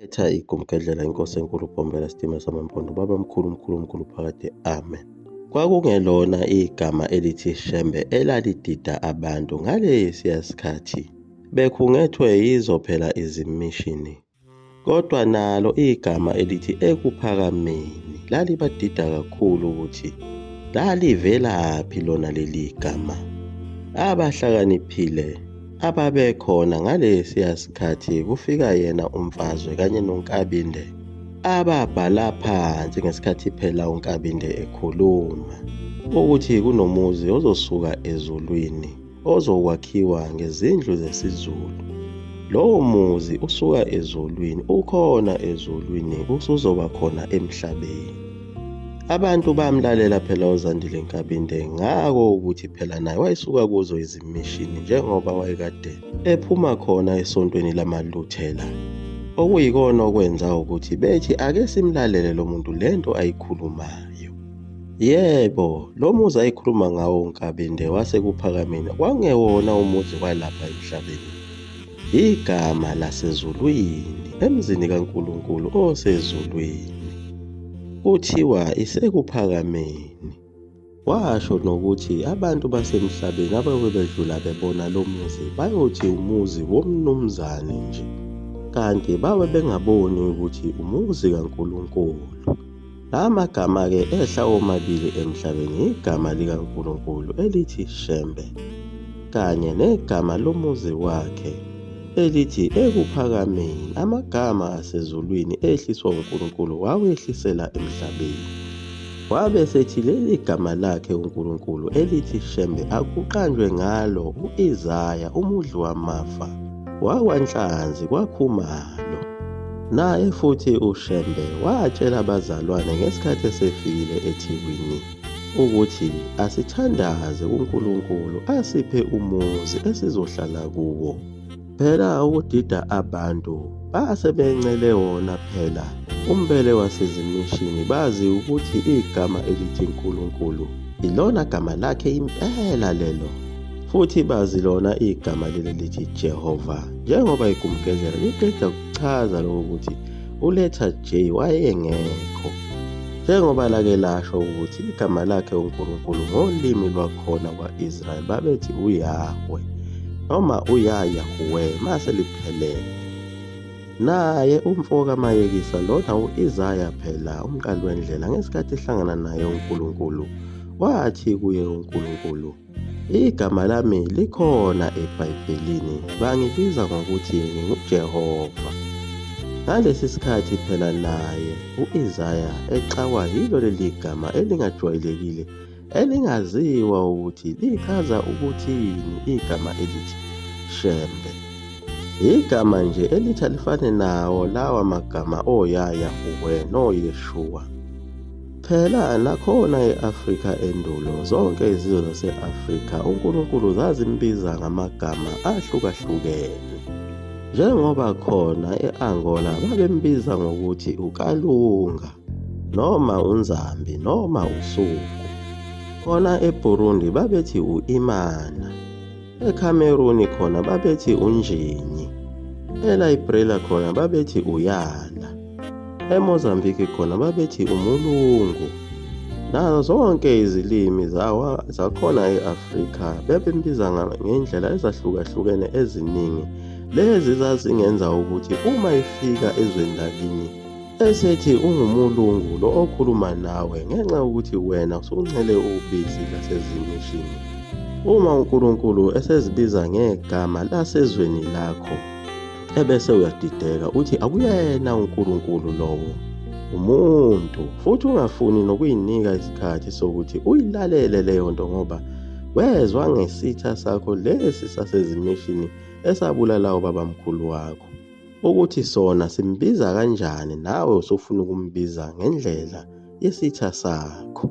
Etha igumgedlela inkosi enkulu Bhombela Sitima samaMpondo baba mkhulu mkhulu mkhulu phakade amen. Kwakungelona igama elithi Shembe elalidida abantu ngalesiya sikhathi bekhungethwe yizo phela izimishini. Kodwa nalo igama elithi Ekuphakameni lalibadida kakhulu ukuthi lalivelaphi lona leli gama. Abahlakaniphile ababekhona ngalesiya sikhathi kufika yena uMfazwe kanye noNkabinde ababhala phansi ngesikhathi phela uNkabinde ekhuluma ukuthi kunomuzi ozosuka ezulwini ozokwakhiwa ngezindlu zesiZulu. Lowo muzi usuka ezulwini, ukhona ezulwini, usuzoba khona emhlabeni. Abantu bamlalela phela uZandile Nkabinde ngako ukuthi phela naye wayesuka kuzo izimishini njengoba wayekade ephuma khona esontweni lamaLuthela. Okuyikona okwenza ukuthi bethi ake simlalele lo muntu lento ayikhulumayo. Yebo, lo muzi ayekhuluma ngawo uNkabinde waseKuphakameni kwakungewona umuzi walapha emhlabeni. Igama lasezulwini, emzini kaNkulunkulu osezulwini. Kuthiwa iseKuphakameni. Washo nokuthi abantu basemhlabeni abayobe bedlula bebona lo muzi bayothi umuzi womnumzane nje, kanti babe bengaboni ukuthi umuzi kaNkulunkulu. La magama-ke ehla omabili emhlabeni igama likaNkulunkulu elithi Shembe kanye negama lomuzi wakhe elithi Ekuphakameni, amagama asezulwini ehliswa uNkulunkulu wawehlisela emhlabeni. Wabe esethi leli gama lakhe uNkulunkulu elithi Shembe akuqanjwe ngalo u-Isaya umudli wamafa wakwaNhlanzi kwaKhumalo. Naye futhi uShembe watshela abazalwane ngesikhathi esefikile eThekwini ukuthi asithandaze kuNkulunkulu asiphe umuzi esizohlala kuwo. Phela ukudida abantu base bencele wona phela umbele wasezimishini bazi ukuthi igama elithi Nkulunkulu ilona gama lakhe impela lelo futhi bazi lona igama leli lithi Jehova njengoba igumgedlela liqeda kuchaza lokho ukuthi uLetta J wayengekho njengoba lake lasho ukuthi igama lakhe uNkulunkulu ngolimi lwakhona kwa-Israyeli babethi uYahweh noma uYayahuwe mase liphelele. Naye umfo kaMayekisa lona u-Isaya phela umqali wendlela ngesikhathi ehlangana naye uNkulunkulu wathi kuye uNkulunkulu Igama lami likhona eBhayibhelini, bangibiza ngokuthi nginguJehova. Ngalesi sikhathi phela naye u-Isaya exakwa yilo leli gama elingajwayelekile elingaziwa ukuthi lichaza ukuthini igama elithi Shembe. Igama nje elithi alifane nawo lawa magama oYayahuwe noYeshuwa. Phela nakhona e-Afrika endulo zonke izizwe zase-Afrika uNkulunkulu zazimbiza ngamagama ahlukahlukene. Njengoba khona e-Angola babembiza ngokuthi uKalunga noma uNzambi noma uSuku. Khona eBurundi babethi u-Imana. ECameroon khona babethi uNjinyi. ELiberia khona babethi uYala. EMozambique khona babethi uMulungu. Nazo zonke izilimi zawa zakhona e-Afrika bebembiza ngendlela ezahlukahlukene eziningi. Lezi zazingenza ukuthi uma efika ezweni lakini esethi ungumulungu lo okhuluma nawe ngenxa yokuthi wena usuncele ubisi lasezimishini. Uma uNkulunkulu esezibiza ngegama lasezweni lakho ebese uyadideka uthi akuyena uNkulunkulu lowo umuntu futhi ungafuni nokuyinika isikhathi sokuthi uyilalele leyo nto ngoba wezwa ngesitha sakho lesi sasezimishini esabulala ubabamkhulu wakho ukuthi sona simbiza kanjani nawe usufuna ukumbiza ngendlela yesitha sakho.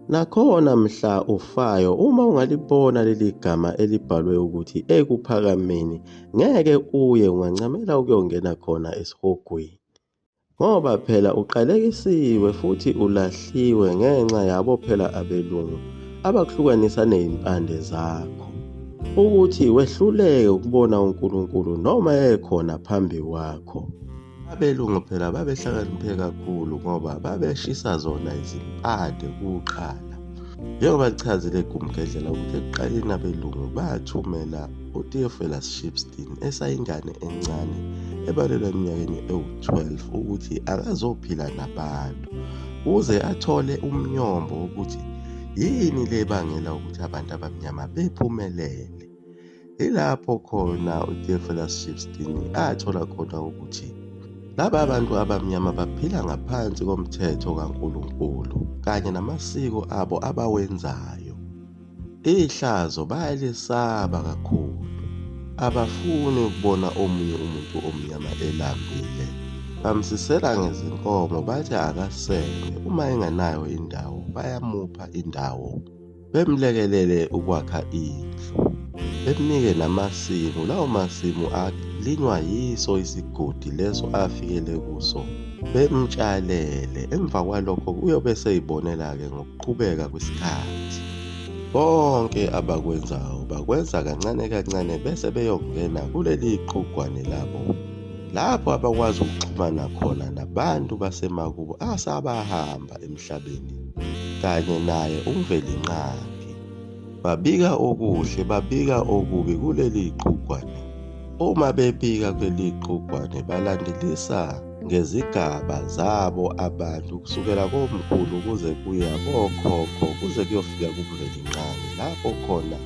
Nakhona mhla ufayo uma ungalibona leli gama elibhalwe ukuthi Ekuphakameni ngeke uye ungancamela ukuyongena khona esihogweni. Ngoba phela uqalekisiwe futhi ulahliwe ngenxa yabo phela abelungu abakuhlukanisa nezimpande zakho. Ukuthi wehluleke ukubona uNkulunkulu noma ekhona phambi kwakho. Abelungu phela babehlakaniphe kakhulu ngoba babeshisa zona izimpande kuqala. Njengoba lichazile eGumgedlela ukuthi ekuqaleni abelungu bathumela uTheophilus Shepstone esayingane encane ebalelwa eminyakeni ewu-12 ukuthi akazophila nabantu ukuze athole umnyombo wokuthi yini le ebangela ukuthi abantu abamnyama bephumelele. Ilapho khona uTheophilus Shepstone athola khona ukuthi laba bantu abamnyama baphila ngaphansi komthetho kaNkulunkulu kanye namasiko abo abawenzayo. Ihlazo bayalesaba kakhulu. Abafuni ukubona omunye umuntu omnyama elambile. Bamsisela ngezinkomo bathi akasenge uma engenayo indawo bayamupha indawo. Bemlekelele ukwakha indlu. Bemnike namasimu, lawo masimu alinywa yiso isigodi leso afikele kuso. Bemtshalele, emva kwalokho uyobe eseyibonela-ke ngokuqhubeka kwesikhathi. Konke abakwenzayo bakwenza kancane kancane bese beyongena kuleli qhugwane labo lapho abakwazi ukuxhumana khona nabantu basemakubo asabahamba emhlabeni kanye naye uMvelinqangi. Babika okuhle, babika okubi kuleli qhugwane. Uma bebika kuleli qhugwane balandelisa ngezigaba zabo abantu kusukela komkhulu kuze kuya kokhokho kuze kuyofika kuMvelinqangi lapho khona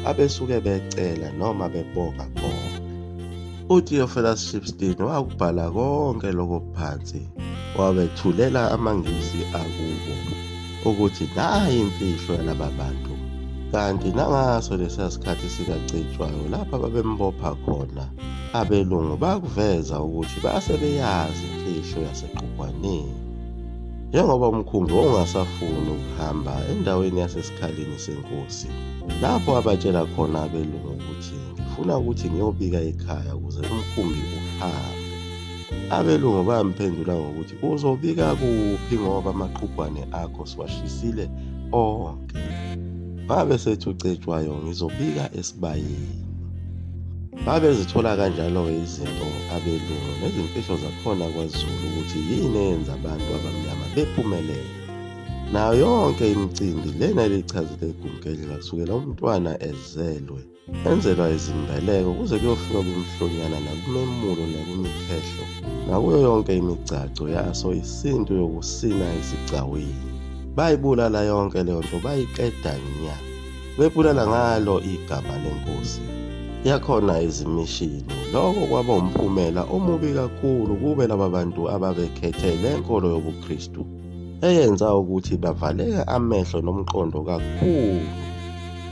abesuke becela noma bebonga khona. UTheophilus Shepstone wakubhala konke lokho phansi wabethulela amaNgisi akubo ukuthi nayi imfihlo yalaba bantu kanti nangaso lesiya sikhathi sikaCetshwayo lapho babembopha khona abelungu bakuveza ukuthi base beyazi imfihlo yaseQhugwaneni njengoba umkhumbi wawungasafuni ukuhamba endaweni yasesikhaleni senkosi lapho abatshela khona abelungu ukuthi ngifuna ukuthi ngiyobika ekhaya ukuze umkhumbi uhambe. Abelungu bamphendula ngokuthi uzobika kuphi ngoba amaqhugwane akho siwashisile onke. Babe sethi uCetshwayo ngizobika esibayeni. Babezithola kanjalo-ke izinto abelungu nezimfihlo zakhona kwaZulu ukuthi yini eyenza abantu abamnyama bephumelele. Nayo yonke imicimbi lena elichazile igumgedlela kusukela umntwana ezelwe Enzelwa izimbeleko kuze kuyofika kumhlonyana nakumemulo nakumikhehlo nakuyo yonke imigcagco yaso isintu yokusina esigcawini. Bayibulala yonke leyo nto bayiqeda nya. Bebulala ngalo igama lenkosi yakhona izimishini. Lokho kwaba umphumela omubi kakhulu kube laba bantu ababekhethe le nkolo yobuKristu eyenza ukuthi bavaleke amehlo nomqondo kakhulu.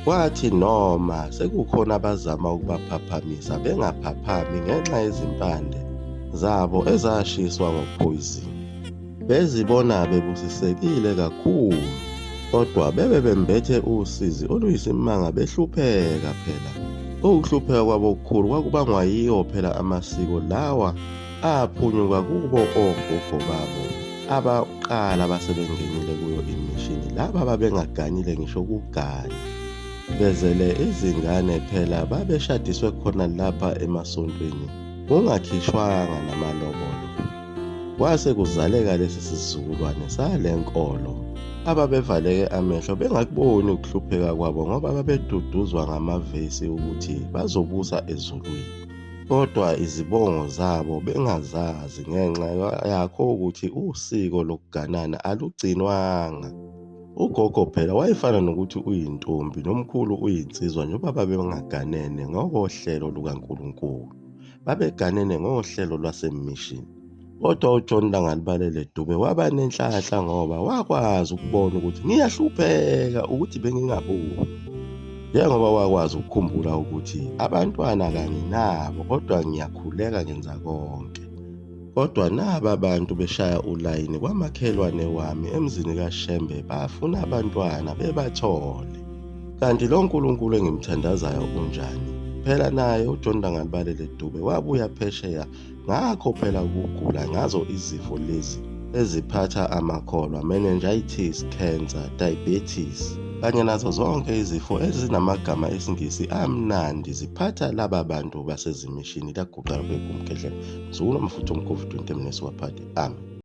Kwathi noma sekukhona abazama ukubaphaphamisa bengaphaphami ngenxa yezimpande zabo ezashiswa ngophoyizini. Bezibona bebusisekile kakhulu kodwa bebe bembethe usizi oluyisimanga behlupheka phela. Ukuhlupheka kwabo okukhulu kwakubangwa yiwo phela amasiko lawa aphunyuka kubo ogogo babo abaqala basebengenile kuyo imishini laba babengaganile ngisho ukugana bezele izingane phela babeshadiswe khona lapha emasontweni kungakhishwanga namalobolo kwase kuzaleka lesi sizukulwane sale nkolo ababevaleke amehlo bengakuboni ukuhlupheka kwabo ngoba babeduduzwa ngamavesi ukuthi bazobusa ezulwini kodwa izibongo zabo bengazazi ngenxa yakho ukuthi usiko lokuganana alugcinwanga. Ugogo phela wayefana nokuthi uyintombi nomkhulu uyinsizwa njengoba babengaganene ngokohlelo lukaNkulunkulu. Babeganene ngohlelo lwasemishini. Kodwa uJohn Langalibalele Dube waba nenhlanhla ngoba wakwazi ukubona ukuthi ngiyahlupheka ukuthi bengingaboni. Njengoba wakwazi ukukhumbula ukuthi abantwana kanginabo kodwa ngiyakhuleka ngenza konke. Kodwa naba abantu beshaya ulayini kwamakhelwane wami emzini kaShembe bafuna abantwana bebathole. Kanti lo Nkulunkulu engimthandazayo unjani? Phela naye uJohn Langalibalele Dube wabuya phesheya Ngakho phela ukugula ngazo izifo lezi eziphatha amakholwa, meningitis, cancer, diabetes. kanye nazo zonke izifo ezinamagama esiNgisi amnandi ziphatha laba bantu basezimishini. Laguqa bekumgedlela mzukulu wamafutha omkhovu 20 mnesi waphade. Amen.